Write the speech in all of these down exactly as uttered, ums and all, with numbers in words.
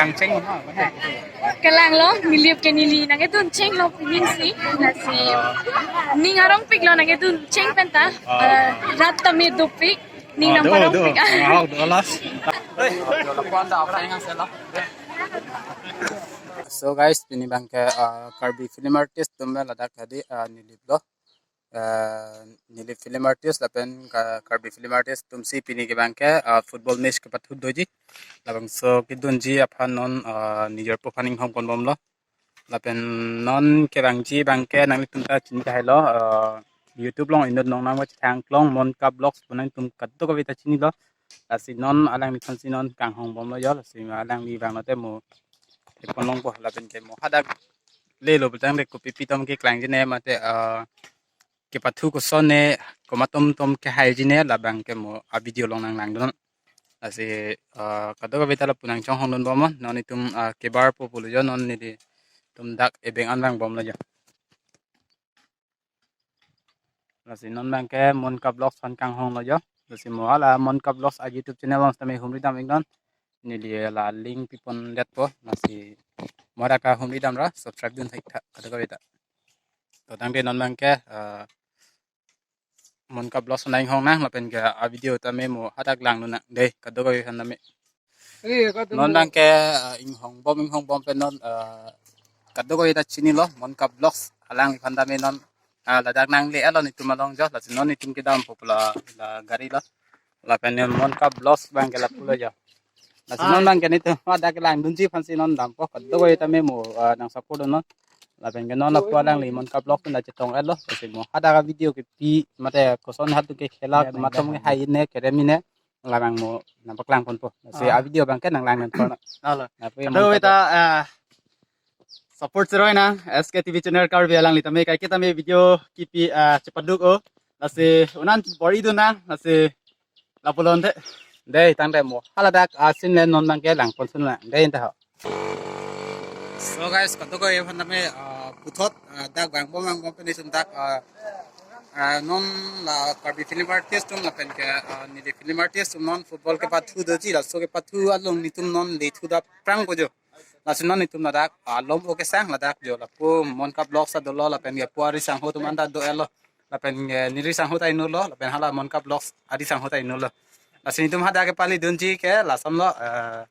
Kangcheng ma? Kelang lo, nilip ke neli nangkedun chenglo pining si, lasi ning arongpik lo nangkedun cheng penta, ah, rat tame dopik, ning nang parongpik. Ah, do, do. Ah, do, alas. So guys, pini abangke, ah, Karbi film artist atum ladak hadi, ah, nilip lo. Ah, neli film artist lapen Ka-, Karbi film artist atum si pini ke abangke, ah, football match kepathu doji. Labangso kedunji aphan non, ah, nijor aphan inghong ponbomlo. Lapen non kevangji abangke nanglitum ta chini tahai lo, ah, YouTube along inut nong nang chethang klong Mon Cup Vlogs pu nangtum kadokave ta chinilo. Lasi non alangliphan si non kanghongbomlo jo, lasi alangli abang lote mo epon longpo, lapen ke mo hadak lelo pulotangte kopi pi atum keklangji ne mate, ah, kepathu koson ne, komat atum atum kehaiji ne, labangke mo a video along nanglangdun. Lasi, ah, kadokave ta lapu nangchonghong dunbomnon, non itum, ah, kebarpo pulo jo, non nelitum dak ebeng an vangbomlo jo. Lasi non abangke Mon Cup Vlogs aphan kanghonglo jo. Lasi mo hala Mon Cup Vlogs a YouTube channel along tame humri dam iknon. Neli la link pipondet po. Lasi mo dak humri damra subscribe dun thek tha kadokave ta. To tangte non abangke, ah, Mon Cup Vlogs aphan inghong nang lapen ke a video tame mo hadak langdun nang dei kadokave aphan tame. Non abangke, ah, inghongbom inghongbom pen non, ah, kadokave ta chinilo Mon Cup Vlogs alangliphan tame non, ah, ladak nangle-etlo netum along jo, lasi non netum kedampo pu la, la gari lo. Lapen ne Mon Cup Vlogs abangke lapulo jo. Lasi non abangke netum hadak langdunji aphan si non dampo, kadokave tame mo, ah, nang support non. Lapen ke non lapu alangli Mon Cup Vlogs pen ta chetong-etlo. Lasi mo hadak a video kepi mate koson hadak ke khela, komat atum kehai ne, kerem ne, labang mo nangpaklang ponpo. Lasi a video abangke nanglangdun ponpo. Alo. Lapu Mon Cup ta, ah, support cheroi nang S K T V channel Karbi, alangli tame kaike tame video kepi, ah, chepaduk-o. Lasi unan bor-idun nang, lasi lapulo ante. Dei, tangte mo haladak asin le non abangke langponsun lang. Dei, anta ho. So guys, kadokave aphan tame, ah, puthot, ah, dak vangbom vangbom pen netum dak, ah, ah, non la Karbi film artist atum lapen ke, ah, neli film artist atum non football kepathu doji, laso kepathu along netum non lethu dak prangpo jo. Lasi non netum ladak, ah, lom oke sang ladak jo, lapu Mon Cup Vlogs ta dolo, lapen ke pu ari sangho atum anta do-etlo. Lapen, eh, neli sangho ta inutlo, lapen hala Mon Cup Vlogs ari sangho ta inutlo. Lasi netum hadak kepali dunji ke lasonlo, eh,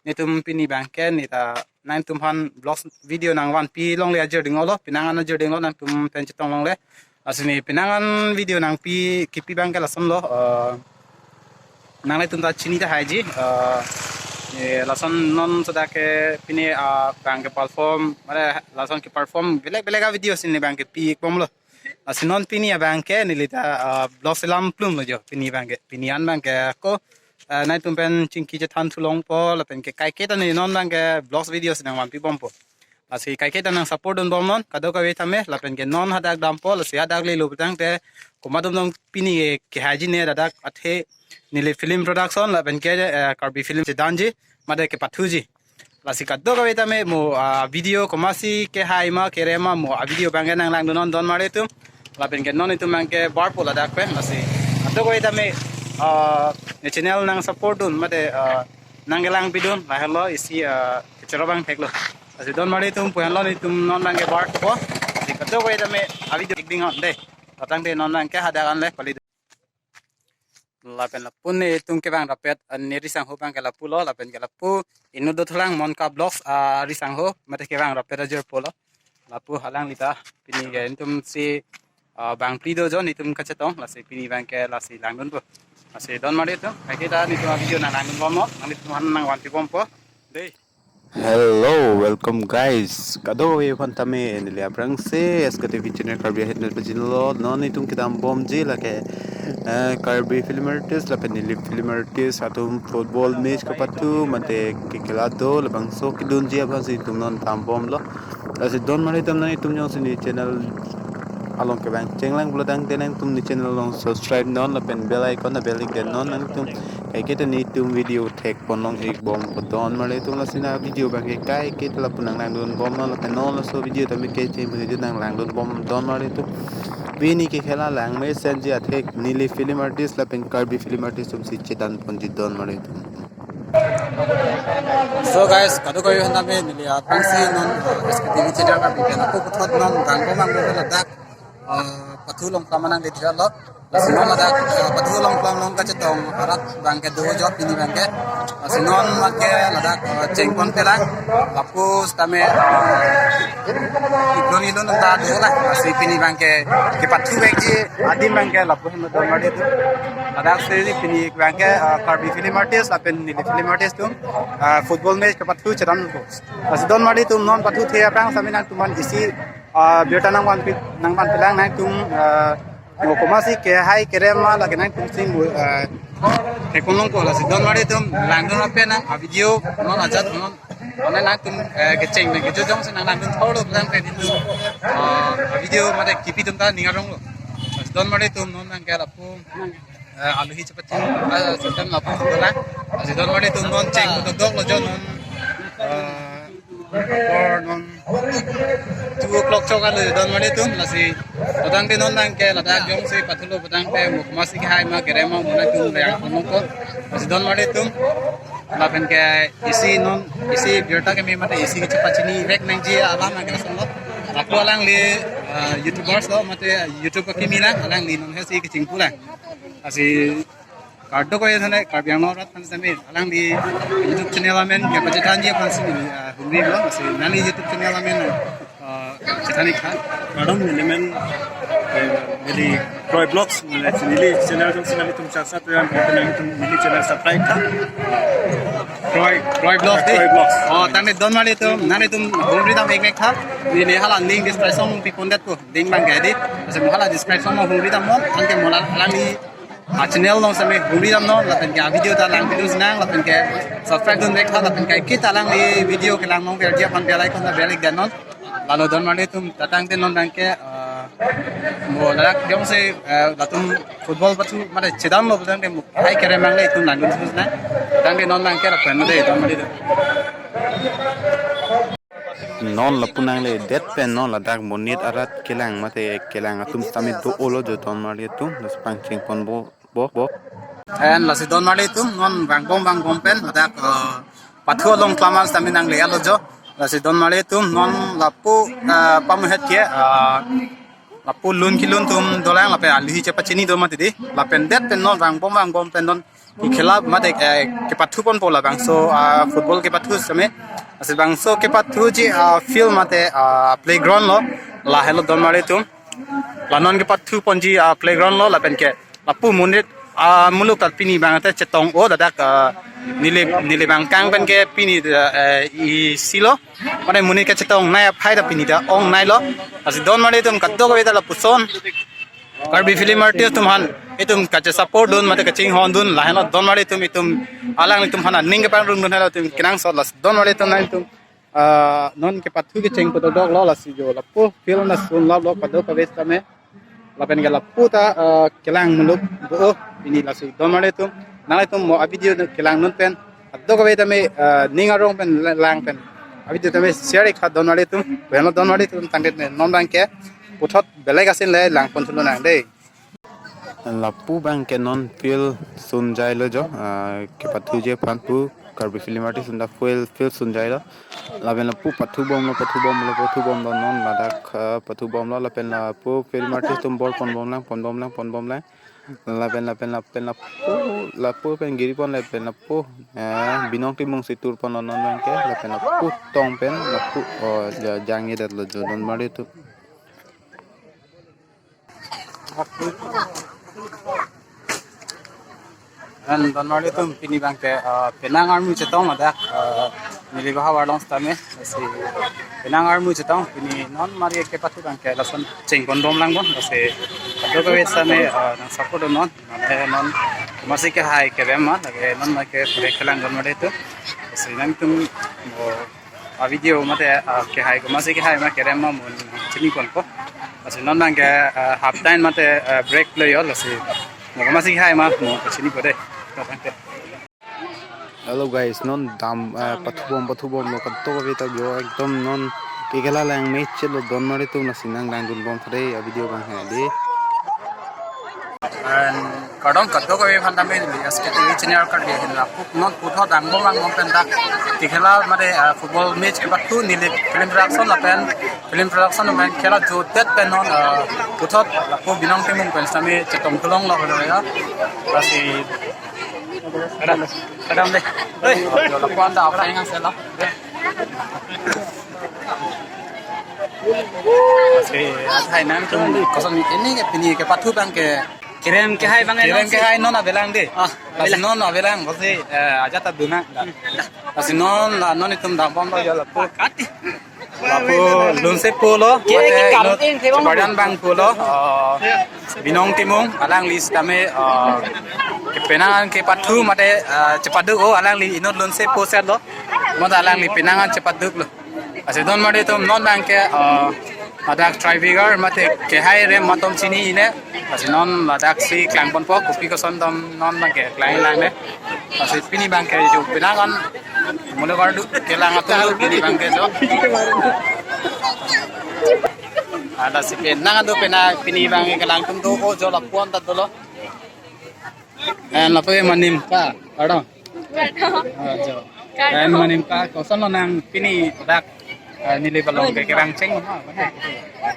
netum pini abangke neta nangtum aphan vlogs video nangvanpi longle ajirding lo, penang an ajirding lo nangtum pen chetong longle. Lasi ne penang an video nangpi kepi abangke lasonlo, eh, nanglitum ta chini tahaiji, eh, eh, lason non soda ke pini, ah, abangke perform, mane lason keperform belek belek a video si ne abangke pi-ikbomlo. Lasi non pini abangke neli ta, ah, vlogs selam plumlo jo pini abangke. Pini an abangke ako, ah, nangtum pen chingki chethan thu longpo lapen ke kaike ta ne non abangke vlogs video si nangvanpibompo. Lasi kaike ta nang support dunbomnon kadokave tame, lapen ke non hadak dampo, lasi hadak lelo pulotangte komat atum atum pini ke kehaiji ne ladak athe neli film production lapen ke, eh, Karbi film chedanji mate kepathuji. Lasi kadokave tame mo, ah, video komatsi kehai ma kerem ma mo a video abangke nanglangdunnon don mare atum. Lapen ke non itum abangke barpo ladak pen, lasi kadokave tame, ah, ne channel nang support dun mate, ah, nangkelangpidun, lahelo isi, ah, kechero abang theklo. Lasi don mare atum pu henlo netum non abangke barpo. Lasi kadokave tame a video ik ding on dei. To tangte non abangke hadak an le pali. Lapen lapu netum kevang rapet, eh, neri sangho abangke lapulo, lapen ke lapu inut dothulang Mon Cup Vlogs, ah, ari sangho, mate kevang rapet ajirpo lo. Lapu alangli ta, pini ke netum si, ah, bang phli do jo netum kachetong, lasi pini abangke lasi langdunpo. Lasi don mare atum, kaike ta netum a video nanglangdunbomnon, nanglitum aphan nangvanpibompo. Dei. Hello, welcome guys. Kadokave aphan tame neli aphrangsi S K T V channel Karbi ahin pajinlo. Non itum kedambomji lake, eh, Karbi film artist lapen neli film artist atum football match kepathu mate kekhela do labangso kedunji aphan si itum non dambomlo. Lasi don mare atum nangtum jongsi ne channel along kevang chenglang pulotangte nangtum ne channel along subscribe non lapen bell icon ta bell iknon, nangtum kaike ta netum video thekpon long-ikbompo don mare atum. Lasi ne video abangke kaike ta lapu nanglangdunbomnon lapen non laso video tame kaike video nanglangdunbom don mare atum. Pini kekhela langmesenji athek neli film artist lapen Karbi film artist atum si chedanponji don mare atum. So guys, kadokave aphanta me neli aphrangsi non, uh, S K T V channel ka bipen ako puthot non rangko mang ladak, uh, pathu along klemang nangledetlo. Lasi non ladak, uh, pathu along klemang kachetong arat abangke do jo pini abangke. Lasi non abangke ladak, uh, chengpon pelang. Lapu sitame, uh, iplon ilun ta dolang. Lasi pini abangke kepathu vekji adim abangke lapu hem donmarlitum. Ladak si pini abangke, uh, Karbi film artist lapen neli film artist atum, uh, football match kepathu chedampo. Lasi donmarlitum non pathu the aphrang sitame nangtumphan isi, uh, birta nangvanpi, nangvanpilang nangtum, uh, mo komatsi kehai kerem ma lake nangtum si mu, uh, theklongpo. Lasi donmarlitum langdun ape nang a video non ajat non. Mane nangtum, eh, kecheng pen kejojong si nanglangdun thorlo pulang pen itum, eh, video mate kipi atum ta ning aronglo. Lasi donmarlitum non abangke lapu, eh, aluhi chepachini, eh, setan lapu dolang. Lasi donmarlitum non cheng dokdoklo jo non, eh, apor non two o'clock chok alo donmarlitum. Lasi tangte non abangke ladak jongsi pathulo tangte mo komatsi kehai ma kerem ma mo nangtum rangko nangko. Lasi donmarlitum. Lapenke isi non, isi birta keme mate isi kechepachini vek nangji alam abangke lasonlo. Ako alangli, eh, YouTubers lo mate YouTube akimi lang, alangli non hesi kechingpu lang. Lasi kadokave aphanta Karbi Anglong arat aphan sitame alangli YouTube channel amen kepachethanji aphan si, eh, humrilo. Lasi nangli YouTube channel amen, eh, chethan-ik tha. Kardom, neli amen, eh, neli Troy Vlogs, neli, neli channel jongsi nanglitum chaksa tu yang nelitum neli channel subscribe tha. Troy, Troy Vlogs, Troy dei. Vlogs. Oh, tangte donmarlitum, nanglitum humridam ekmek tha. Neli hala link description along pipondetpo, link abangke dei. Lasi mo hala description along humridamnon, tangte mo la, alangli a channel along sitame humridamnon, lapenke a video ta langpidun sinang, lapenke subscribe dunvek tha, lapenke kita alangli video kelang nangverji aphan bell icon ta bell ik detnon. Lalo donmarlitum, tangte non abangke, eh, mo ladak jongsi, eh, latum football pathu mate chedamlo tangte mo hai kerem mang le itum langdun sinang. Tangte non abangke lapen dei donmarlitum. Non lapu nangledet pen non ladak monit arat kelang mate kelang atum sitame do-olo jo donmarlitum, lasi pangchengponpo, po, po. And lasi donmarlitum non vangbom vangbom pen ladak, eh, pathu along klemang sitame nangle-etlo jo. Lasi donmarlitum non lapu, eh, pamuhet ke, eh, lapu lun kelun atum dolang lapen aluhi chepachini do mati dei. Lapen det pen non vangbom vangbom pen non kekhela mate, eh, kepathuponpo labangso, ah, football kepathu sitame. Lasi bangso kepathuji, ah, field mate, ah, playground lo. Lahelo donmarlitum. La non kepathuponji, ah, playground lo lapenke lapu monit, ah, muluk ta pini abangke chetong-o ladak, ah, neli, neli abang kang penke pini, ah, eh, isi lo. Mane monit kachetong nai aphai ta pini ta ong nailo. Lasi donmarlitum kadokave ta lapuson Karbi film artist atum aphan itum kachesupport dun mate kachinghon dun lahenlo donmarlitum, itum alanglitum aphan aning kepangrung dun helo itum kenangsot. Lasi donmarlitum nangtum, ah, non kepathu kecheng pu dokdoklo lasi jo lapu field na sunlaplo kadokave sitame. Lapenke lapu ta, ah, kelang muluk do-o pini. Lasi donmarlitum nanglitum mo a video kelang non pen kadokave tame, ah, ning arong pen la-, lang pen a video tame share ik tha donmarlitum. Bueno donmarlitum tangte non abangke puthot belek asin le langpon thulonang dei. Lapu abangke non field sunjailo jo, ah, kepathuji aphan pu Karbi film artist atum ta field, field sunjailo. Lapen lapu pathubomlo, pathubomlo, pathubomlo non ladak, ah, pathubomlo lapen lapu film artist atum bor ponbomlang, ponbomlang, ponbomlang. Lapen, lapen, lapen, lapu, lapu pen giripon lapen lapu, eh, Binong Timung si turponlo non abangke, lapen lapu tong pen, lapu, oh, ja-, jangjadetlo jo donmarlitum. And donmarlitum pini abangke, eh, penang armu chetong ladak, eh, neli baha warlong sitame, lasi penang armu chetong pini non mari kepathu abangke lason chengponbomlang bon, lasi kadokave sitame, eh, nangsupport non. Mane non komatsi kehai kerem ma, lake non ma ke pure kelang donmarlitum. Lasi nangtum mo a video mate, ah, kehai komatsi kehai ma kerem ma mo chiningponpo. Lasi non abangke, ah, half time mate, ah, break lo jo, lasi mo komatsi kehai ma mo chiningpo dei. Hello guys, non dam, eh, pathubom, pathubomlo kadokave ta jo ekdom non kekhela lang mechelo donmarlitum lasi nanglangdunbom tha dei a video abangke dei. And Kardom kadokave aphan tame neli S K T V channel Karbi ahin lapu non puthot angbong angbong pen dak kekhela mate, ah, football match kepathu neli film production lapen film production lapen khela jutdet pen non, ah, puthot lapu Binong Timung pen sami chetong thulong lo ya. Lasi kadam, kadam dei. Hei, lapu anta apa yang saya lah. Lasi, ah, hai nangtum koson ini ke pini kepathu abang ke kerem kehai abang kerem kehai non avelang dei. Ah, lasi avelang. Non avelang, lasi, eh, ajat ta duna. Lasi non, la, non itum dambom lo ya lapu. Kati. Lapu lunsepo lo, ke, mate ke kam inut eng, ke bang. Cheparjan abang pulo, eh, Binong Timung, alangli sitame, eh, kepenangan kepathu mate, eh, chepaduk o, alangli inut lunsepo set lo, mate alangli penangan chepaduk lo. Lasi don mate itum non abang ke, eh, ladak Tribeca mate kehai rem atum chini-ne. Lasi non ladak si klangponpo kopi koson dam non abang ke klang lang ne. Lasi pini abang ke jo penang an mule kardu kelang atum lo pini abang ke jo. Ada si penang adu pena pini abang ke kelang atum do o jo lapu anta dolo. En lapu manim ka, kardom. Kardom. Ah, jo. Kardom. En manim ka, koson lo nang pini dak, ah, neli balong ke kerang cheng lo ma, mana?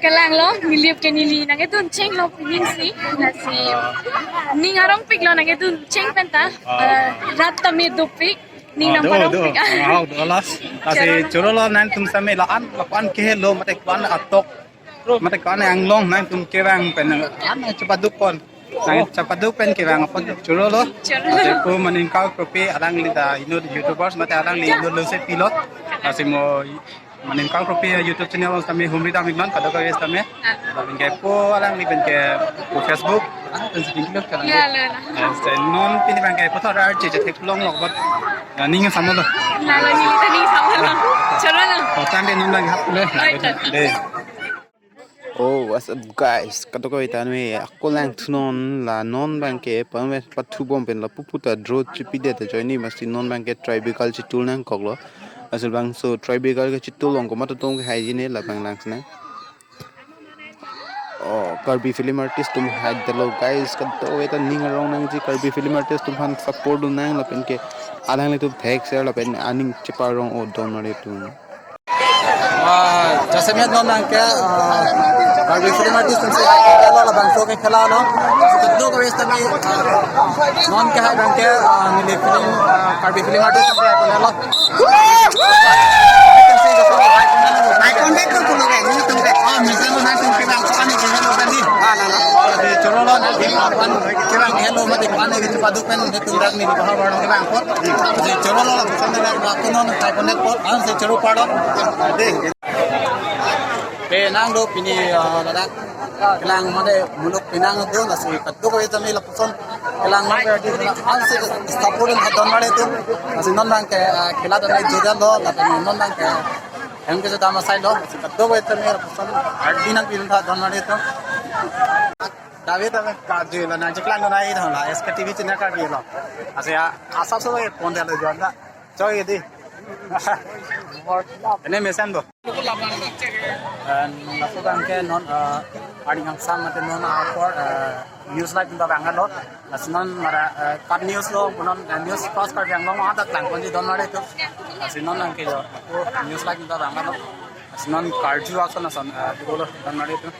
Kelang lo, neli ke neli nangkedun cheng lo pini si, lasi ning arongpik lo nangkedun cheng penta, ah, rat tame dopik, ning nang parongpik. Ah, do, do. Ah, do las. Lasi choro lo nangtum same la-an, la-an kehelo, mate ko-an atok. Mate ko-an anglong nangtum kevang pen an chepaduk pon. Nang chepaduk pen kevang pon choro lo. Choro. Mate pu Maning Kau Kropi alangli ta inut YouTubers mate alangli inut lunsepi lo. Lasi mo Maning Kau Kropi YouTube channel sitame humri dam iknon kadokave sitame. Ah. Lapen ke pu alangli pen ke pu Facebook. Ah, pen si tingkilo kalang. Ya, lo, lo. Eh, si non pini abang ke puthot arje je thek long lok bot. Ah, ning samlo. Na lo ning ta ning samlo. Choro lo. Oh, tangte non abang hap le. Oi, choro. Dei. Oh, what's up guys? Kadokave tame ako lang thunon la non abang ke pame pathu bom pen lapu puta draw chipidet ajoine masi non abang ke Tribeca chitul nangkok lo. Asal bangso Tribeca ke chitul long komat atum ke haijine labang lang sina. Oh, Karbi film artist atum haidetlo guys. Kadokave ta ning arong nangji Karbi film artist atum aphan support dun nang lapen ke alanglitum thek share lapen aning cheparong o don mare atum. Ah, jasemet non abang ke, ah, Karbi film artist atum si hai lo labangso kekhela lo. Kadokave sitame, ah, non kehai abang ke, ah, neli film, ah, Karbi film artist atum si hai lo. Eye contact lo pulo ke, nelitum ke. Ah, mesen lo nangtum kevang ko-an kehelo tadi. Ah, la, la. Lasi choro lo nangtum ko-an kevang helo mate ko-an ke chepaduk pen nelitum dak neli bahar barang kevang ko. Lasi choro lo, lapuson dak lapu non eye contact ko, ah, si choro pado. Dei. Penang do pini, ah, ladak. Kelang mate muluk penang do, lasi kadokave tame lapuson kelang mate di, ah, si support dun don mare atum. Lasi non abang ke, ah, khela tame juda lo, lapen non abang ke hem ke juda masai lo, lasi kadokave tame lapuson ardi nangpidun tha don mare atum. David tame kaju lo nang cheklang nai thang la S K T V channel Karbi lo. Lasi, ah, asap so ke pon lo juda. Choi dei. Ene mesen do. And laso abang ke non, eh, arni kangsam mate non apor, eh, news live pinta abang lo. Lasi non mara, eh, cut news lo, non, eh, news first Karbi Anglong ada klangponji don mare atum. Lasi non abang ke jo, oh, news live pinta abang lo. Lasi non karju ason ason, eh, dolo don mare atum.